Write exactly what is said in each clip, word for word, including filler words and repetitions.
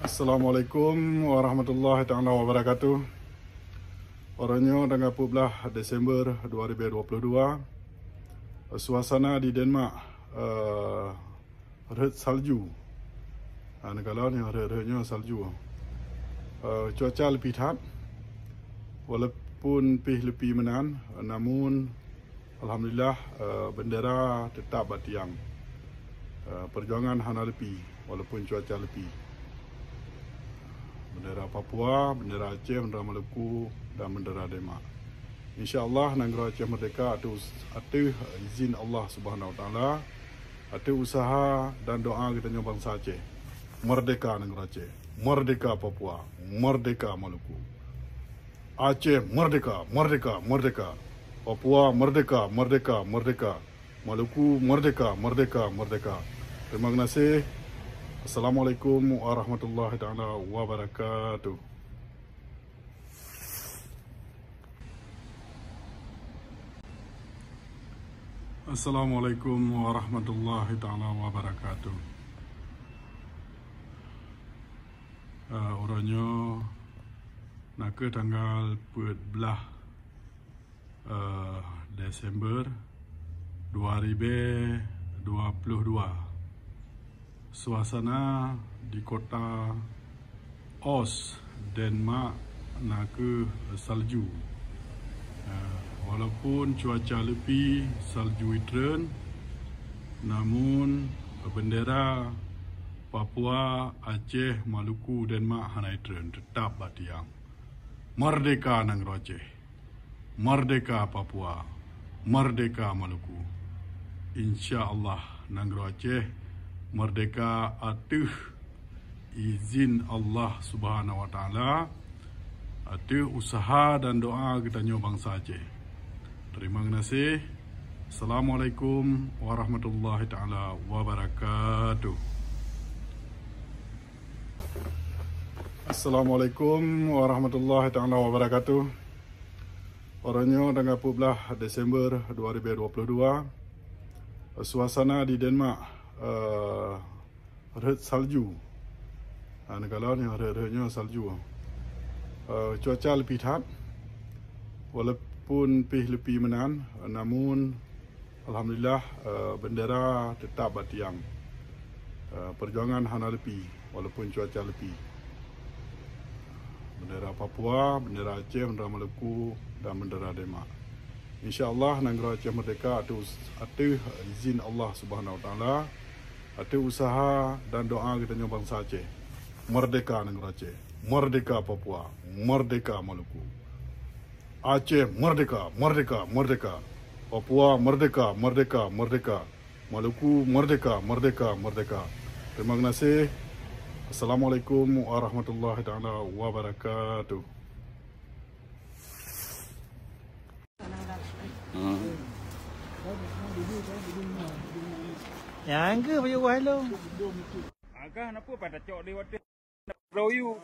Assalamualaikum warahmatullahi taala wabarakatuh. Uroe nyoe tanggai peuet blah Desember dua ribu dua puluh dua. Suasana di Denmark, eh, rhët salju. Ha, neukalon nyang rhët-rhët nyoe salju. Eh, cuaca leupie that. Walaupun pih leupie meunan, namun alhamdulillah, eh, bendera tetap bak tiang. Eh, perjuangan hana leupie walaupun cuaca leupie. Bendera Papua, bendera Aceh, bendera Maluku, dan bendera Denmark. Insya Allah, nanggroe Aceh merdeka ateueh, ateueh izin Allah Subhanahu Wa Taala, ateueh usaha dan doa geutanyoe bansa Aceh. Merdeka nanggroe Aceh, merdeka Papua, merdeka Maluku. Aceh merdeka, merdeka, merdeka. Papua merdeka, merdeka, merdeka. Maluku merdeka, merdeka, merdeka. Terima kasih. Assalamualaikum warahmatullahi taala wabarakatuh. Assalamualaikum warahmatullahi taala wabarakatuh. Eh, uroe nyoe nakeuh tanggal peuet blah, eh, Desember dua ribu dua puluh dua. Suasana di kota Os, Denmark, nakeuh salju. Eh, walaupun cuaca leupie, salju itreun, namun bendera Papua, Aceh, Maluku, Denmark hana itreun, tetap bak tiang. Merdeka nanggroe Aceh. Merdeka Papua, merdeka Maluku. Insya Allah, nanggroe Aceh merdeka ateueh izin Allah Subhanahu Wa Taala, ateueh usaha dan doa geutanyoe bansa Aceh. Terima kasih. Assalamualaikum warahmatullahi taala wabarakatuh. Assalamualaikum warahmatullahi taala wabarakatuh. Uroe nyoe tanggai peuet blah Desember dua ribu dua puluh dua. Suasana di Denmark, eh, rhët salju. Ha, neukalon nyang rhët-rhët nyoe salju. Eh, cuaca leupie that. Walaupun pih leupie meunan, namun alhamdulillah, eh, bendera tetap bak tiang. Eh, perjuangan hana leupie walaupun cuaca leupie. Bendera Papua, bendera Aceh, bendera Maluku, dan bendera Denmark. Insya Allah, nanggroe Aceh merdeka ateueh, ateueh izin Allah Subhanahu Wa Taala, ateueh usaha dan doa geutanyoe bansa Aceh. Merdeka nanggroe Aceh, merdeka Papua, merdeka Maluku. Aceh merdeka, merdeka, merdeka. Papua merdeka, merdeka, merdeka. Maluku merdeka, merdeka, merdeka. Terima kasih. Assalamualaikum warahmatullahi taala wabarakatuh. Nyang ke baju wah lo? Agah napa pada cok di watèe blow you.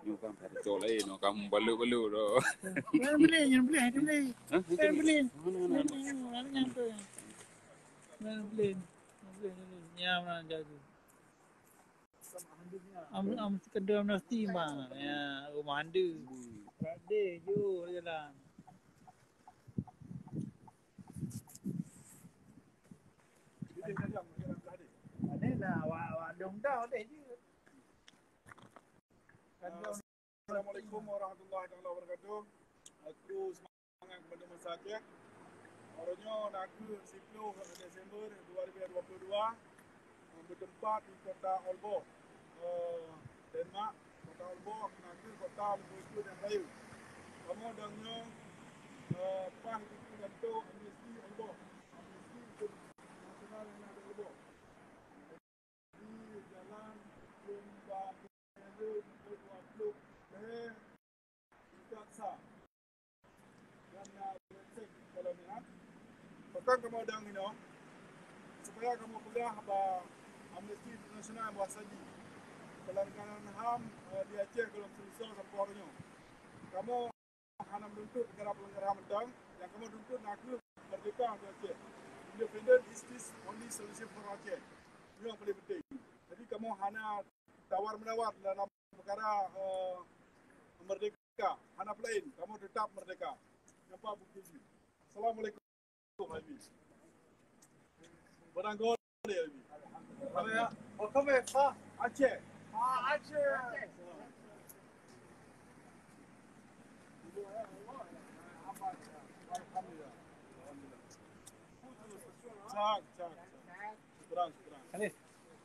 Nyoe kan pada cok lain, nyoe kan balut-balut dah. Yang beli, yang beli, yang beli. Hah? Yang beli. Mana, mana, mana? Yang beli, yang beli. Yang beli, yang beli. Yang mana jago? Am, am, sekedar amnesti, bang. Ya, rumah anda. Tak ada, jauh jalan. Ada lah, awak, awak dong dah, ada je. Assalamualaikum warahmatullahi taala wabarakatuh. Aku semangat kepada masyarakat. Hari nyoe nakeuh siploh Desember dua ribu dua puluh dua, eh, bertempat di kota Aalborg, eh, Denmark. Kota Aalborg nakeuh kota leubeh ikut nyang rayeuk. Kamoe dang nyoe, eh, paih buku gantoe amnesti Aalborg. Amnesti internasional nyang na di Aalborg. Di jalan Lumba Dua puluh lhèe tingkat sa. Dan, uh, website kalau ni, ha. Pakon kamoe dang inoe, supaya kamoe peugah bak Amnesty International bahasa jih, pelanggaran ham, uh, di Aceh gohlom seuleusoe sampoe hari nyoe. Kamoe hana meununtut gara pelanggaran ham mantong, nyang kamoe tuntut nakeuh merdeka. merdeka untuk Aceh. Independent is this only solution for Aceh. Ini yang paling penting. Jadi kamoe hana tawar menawar dalam perkara, eh, merdeka. Hana peulaén, kamoe tetap merdeka. Nyan bukti jih. Assalamualaikum. Barangkali, Abi. Apa ya? Apa kabar, Pak? Aceh. Ah, Aceh. Cak, cak, cak. Syukran, syukran. Habis.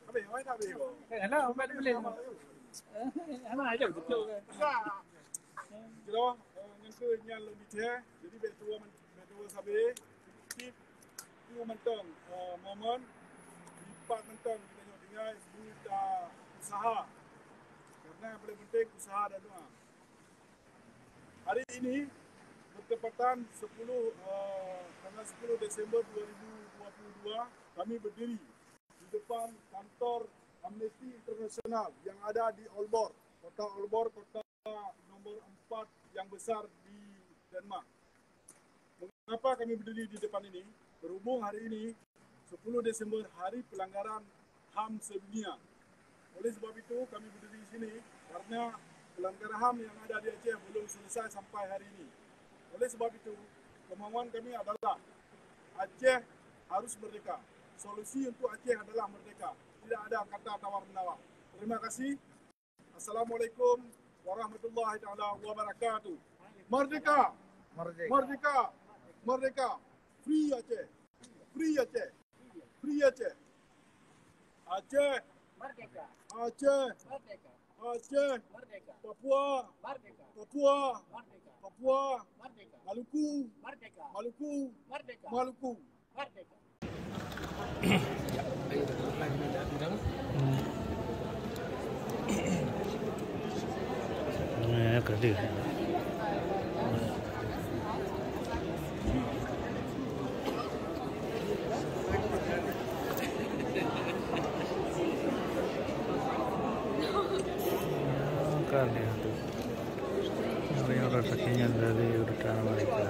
Habis, awak dah habis. Eh, hana, umat boleh. Eh, hana aja betul. Kira, eh, nyang ke nyan lom di teh. Jadi, bek tua Beudoa sabe, positif, tu mantong, eh, momen, lipat mantong kita nyoe tinggai, sibuk ta usaha. Karena yang paling penting usaha dan doa. Hari ini bertepatan sepuluh, eh, tanggal sepuluh Desember dua ribu dua puluh dua, kami berdiri di depan kantor Amnesty International yang ada di Aalborg, kota Aalborg, kota nomor empat yang besar di Denmark. Mengapa kami berdiri di depan ini? Berhubung hari ini, sepuluh Desember, Hari Pelanggaran HAM sedunia. Oleh sebab itu, kami berdiri di sini karena pelanggaran HAM yang ada di Aceh belum selesai sampai hari ini. Oleh sebab itu, kemauan kami adalah Aceh harus merdeka. Solusi untuk Aceh adalah merdeka. Tidak ada kata tawar-menawar. Terima kasih. Assalamualaikum warahmatullahi taala wabarakatuh. Merdeka! Merdeka! Merdeka! Merdeka! Free Aceh! Free Aceh! Free Aceh! Aceh! Merdeka! Aceh! Merdeka! Aceh! Merdeka! Papua! Merdeka! Papua! Merdeka! Papua! Merdeka! Maluku! Merdeka! Maluku! Merdeka! Maluku! Eh, kerdil. Kerdil tu. Orang-orang sakitnya dari urutan Amerika.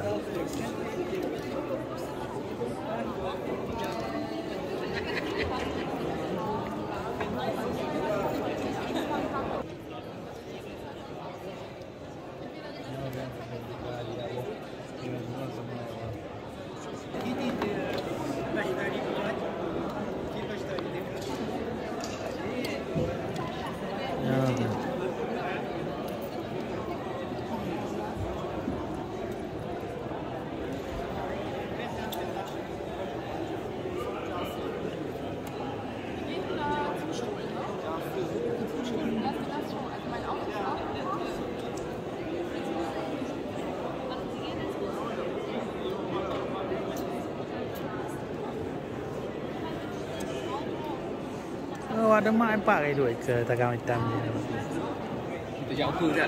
Oh, ada mak empat kali duit ke takang hitam ni. Kita jauh tu je.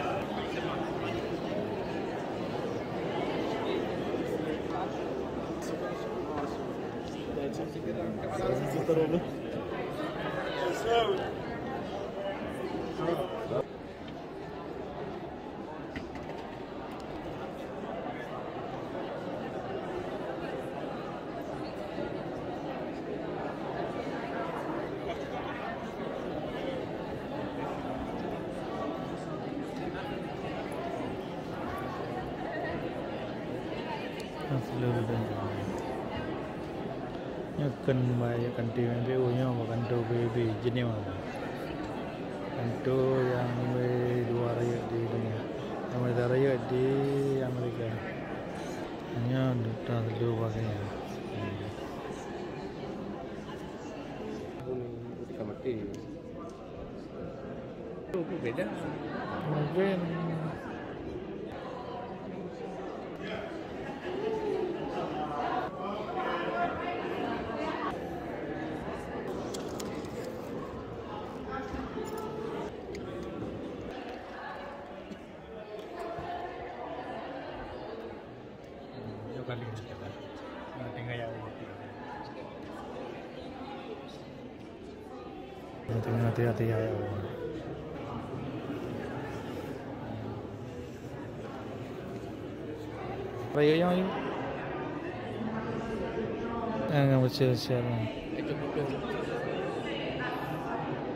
Nyoe kheun bak kantor M P O nyoe bak kantor P B B Jenewa. Kantor nyang nomor dua rayeuk di dunia. Nomor satu rayeuk di Amerika. Nyoe duta selu bak nyoe. Ka maté. Beda. Mungkin. Tengah hati-hati ya. Raya yang ayu. Jangan bersel-sel.